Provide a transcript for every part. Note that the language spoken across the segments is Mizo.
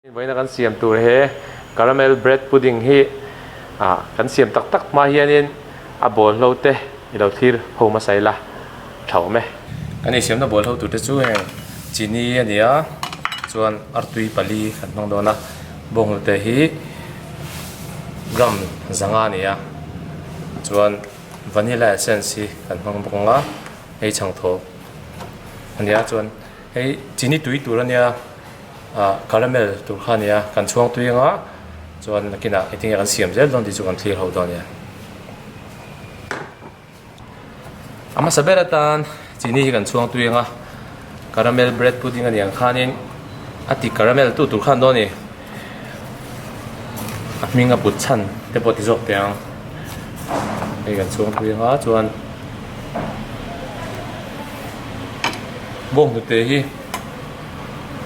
Vawiina kan siam tur he caramel bread pudding hi ah kan siam tak tak hma hianin a bawl hlo te i lo thlir ho hmasa ila tha awm e. Kan insiamna bawl hlo tur te chu heng chini a ni a chuan artui pali kan hmang dawn a bawnghnute hi gram zanga a ni a chuan vanilla essence hi kan hmang bawk ang a hei chhangthawp a ni a chuan hei chini tui tur a nia. ah caramel tur kha a nia kan chhuang tui anga chuan nakinah engtin nge kan siam zel dawn tih chu kan thlir ho dawn a nia. A hmasa ber atan chini hi kan chhuang tui anga caramel bread pudding a ni ang khanin a ti caramel tu tur khan dawn a ni a hming a put chhan te pawh ti zawk teh ang hei kan chhuang tui anga chuan bawnghnute hi.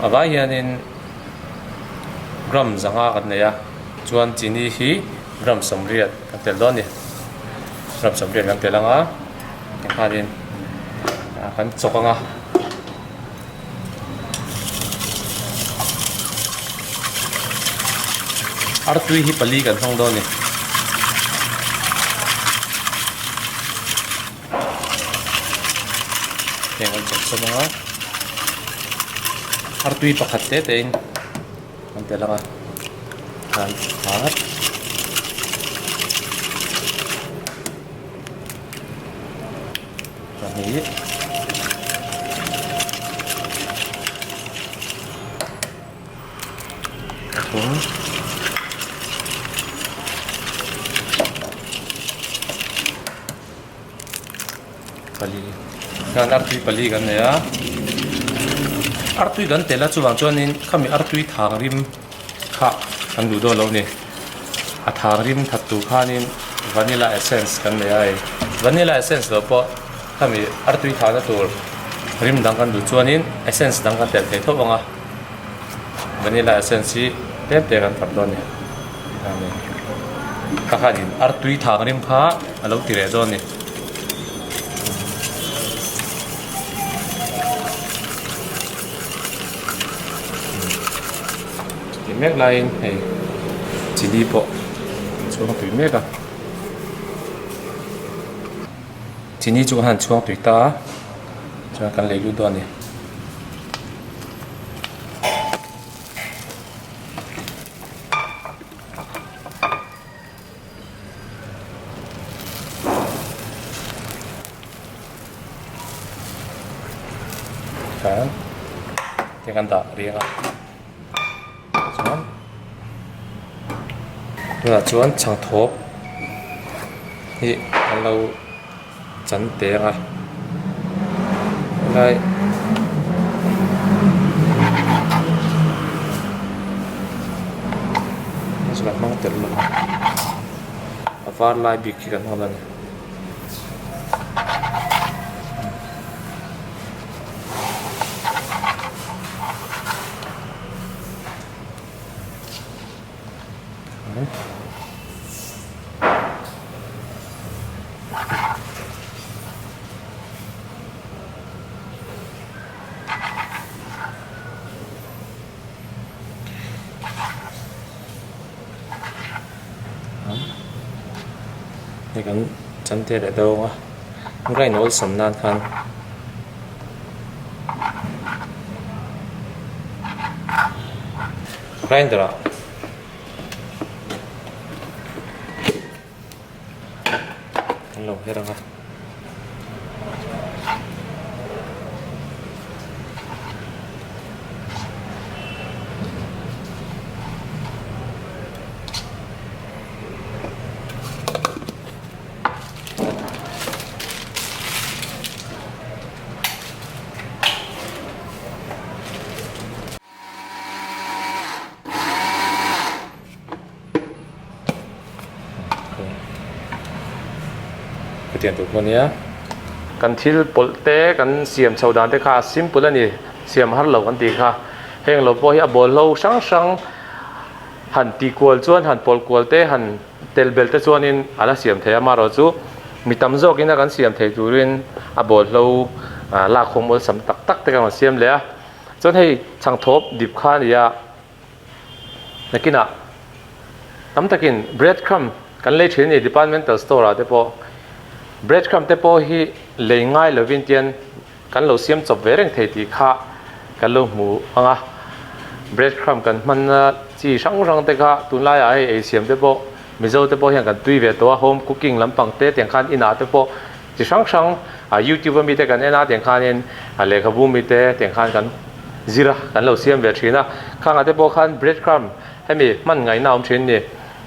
A vai hianin gram zanga kan nei a chuan chini hi gram sawmriat kan tel dawn a ni gram sawmriat kan tel ang a tikhanin kan chawk ang a. Artui hi pali kan hmang dawn a ni. Heng an chawp chawp ang a artui pakhat te te in an tel ang a khan khat pahnih pathum. Pali hian artui pali kan nei a artui kan tel a chuvang chuanin khami artui thang rim kha kan duh dawn lo a ni a thang rim that tur khanin vanilla essence kan nei a hei vanilla essence lo pawh khami artui thahna tur rim dang kan duh chuanin essence dang kan tel thei tho ang a vanilla essence hi tlem te kan fak dawn a ni kha khanin artui thang rim kha a lo ti reh dawn a ni. Tih mek laiin hei chili pawh an chhuang tui mek a chini chu an han chhuang tui ta a chuan kan lei lut dawn a ni. Khan te kan dah riang a chuan tunah chuan chhangthawp hi an lo chan teng a helai chu kan hmang tel lo a var lai bik khi kan hmang a ni. Hei kan chan te leh deuh a grind awlsam nan khan. Grinder ah an lo her ang a. Hetiang tur pawh a nia. Kan thil pawlh te kan siam chho dan te kha a simple a ni siam har lo kan tih kha heng lo pawh hi a bawl hlo hrang hrang han tih kual chuan han pawlh kual te han tel bel te chuanin a la siam thei a amaherawhchu mi tam zawkin a kan siam thei turin a bawl hlo lak hawm awlsam tak tak te kan rawn siam leh a. Chuan hei chhangthawp dip kha a ni a, Nakinah tam takin bread crumb kan lei thin a ni departmental store ah te pawh bread crumb te pawh hi lei ngai lovin tian kan lo siam chawp ve reng thei tih kha kan lo hmu ang a bread crumb kan hmanna chi hrang hrang te kha tunlaiah hei ei siam te pawh Mizo te pawh hian kan tui ve tawh a home cooking lampang te tiang khan inah te pawh chi hrang hrang ah youtube ami te kan en a tiang khanin ah lehkhabu mi te tiang khan kan zir a kan lo siam ve thin a khangah te pawh khan bread crumb hemi hman ngaihna a awm thin a ni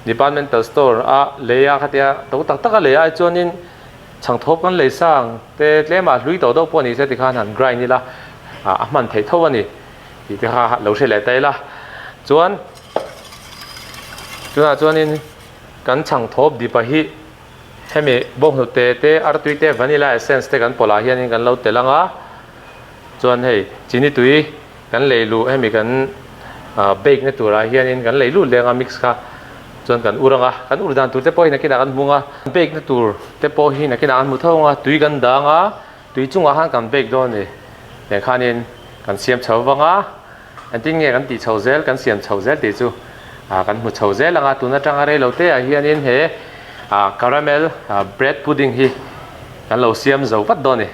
departmental store a lei a khatia to tak tak a lei ai chuanin chhangthawp kan lei sang te tlem ah hlui tawh deuh pawh ni se tikhan han grind ila ah a hman theih tho a ni tih te kha lo hre leh ta ila chuan. Tunah chuanin kan chhangthawp dip a hi hemi bawnghnute te artui te vanilla essence te kan pawlh ah hianin kan lo tel ang a chuan hei chini tui kan lei luh hemi kan ah bake na turah hianin kan lei lut leng a mix kha chuan kan ur ang a kan ur dan tur te pawh hi nakinah kan hmung a bake na tur te pawh hi nakinah kan hmu tho ang a tui kan dang a tui chungah khan kan bake dawn a ni tiang khanin kan siam chho vang a. Engtin nge kan tih chho zel, kan siam chho zel tih chu kan hmu chho zel ang a, tun atanga rei lo te ah hianin he caramel bread pudding hi kan lo siam zo vat dawn a ni.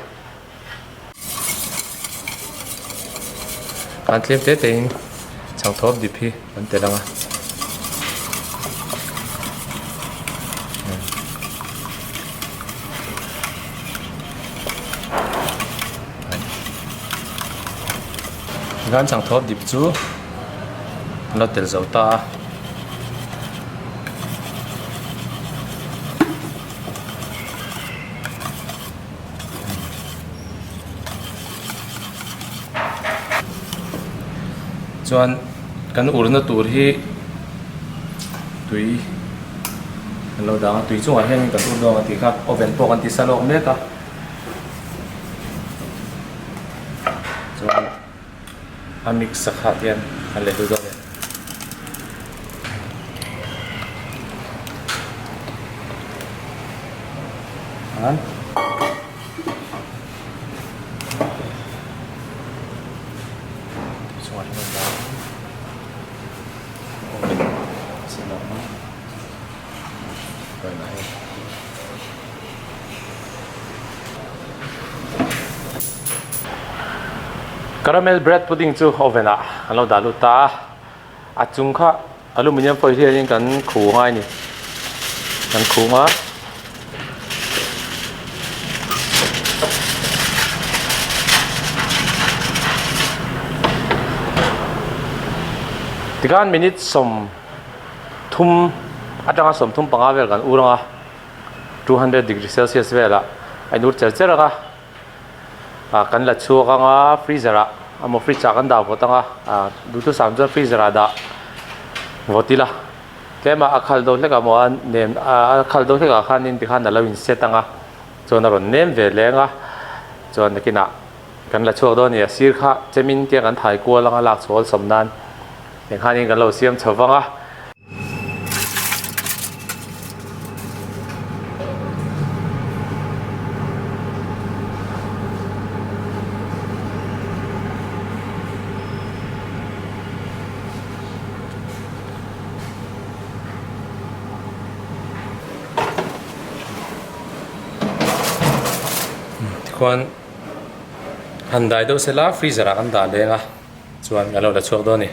Kan tlem te te in chhangthawp dip hi kan tel ang a. Gan chhangthawp dip chu an lo tel zo ta a. Chuan kan urna tur hi tui an lo dang a tui chungah hian kan ur dawn a tih kha oven pawh kan ti sa lawk mek a. Chuan a mix a khat hian a let lut dawn a ni. An chungah hian a dah a oven a sen a awm a oven ah hian. Caramel bread pudding chu oven ah an lo dah lut ta a, a chung kha aluminium foil hianin kan khu ngai a ni, kan khu a. Tikhan minute 30 atanga 35 vel kan ur ang a. 200 degree celsius velah a inur cher cher ang a ah kan la chhuak ang a freezer ah emaw fridge ah kan dah vawt ang a ah duhthusam chuan freezer ah dah vawt ila tlem a a khal deuh hlek ah maw a nem a khal deuh hlek ah khanin tikhan a lo in set ang a chuan a rawn nem ve leng a chuan nakinah kan la chhuak dawn a ni a sir kha chemin te kan thai kual ang a lak chhuah awlsam nan engkhanin kan lo siam chho vang a. Tikhuan han dai deuh sela freezer ah kan dah leng a. Chuan kan lo la chhuak dawn a ni.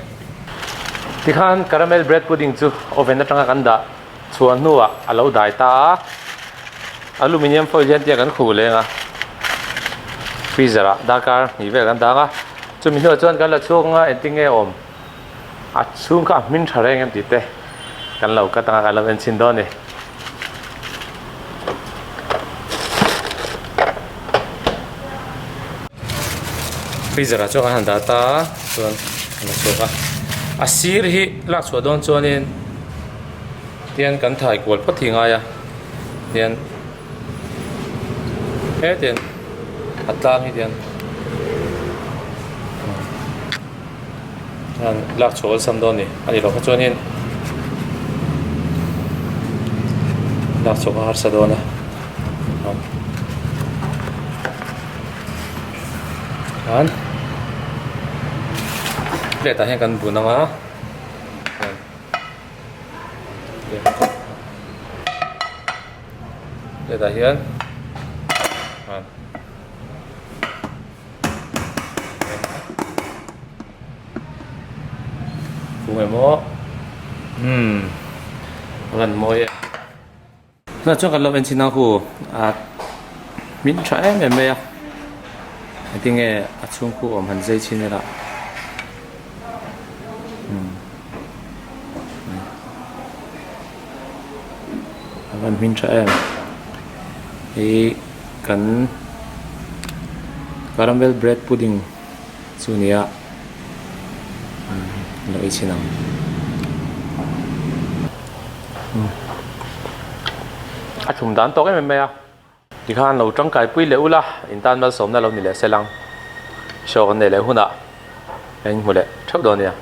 Tikhan caramel bread pudding chu oven atanga kan dah chhuah hnuah a lo dai ta a, aluminium foil hian tia kan khuh leng a, freezer ah darkar hnih vel kan dang a, chumi hnuah chuan kan la chhuak anga engtin nge awm a chhung kha a hmin tha reng em tih te kan lo cut anga kan lo en chhin dawn a ni. Freezer ah chuan kan han dah ta a chuan kan la chhuak a a sir hi lak chhuah dawn chuanin tian kan thai kual phawt hi ngai a tian hetiang a tlang hi tian hian lak chhuah awlsam dawn a ni a nih loh kha chuanin lak chhuah kha harsa dawn a. Khan plate ah hian kan bun ang a. Hetah hian Kung emaw umm a van mawi e. Tunah chuan kan lo en chhin ang hu a hmin tha em em mai a engtin nge a chhung khu awm han zai chhin ila umm a van hmin tha em hei kan caramel bread pudding chu nia lo ei chhin ang a thum dan tawk em em mai a tikhan lo tangkai pui leh ula in tan malsawmna lo ni leh se lang show kan nei leh hunah ka inhmu leh theuh dawn nia.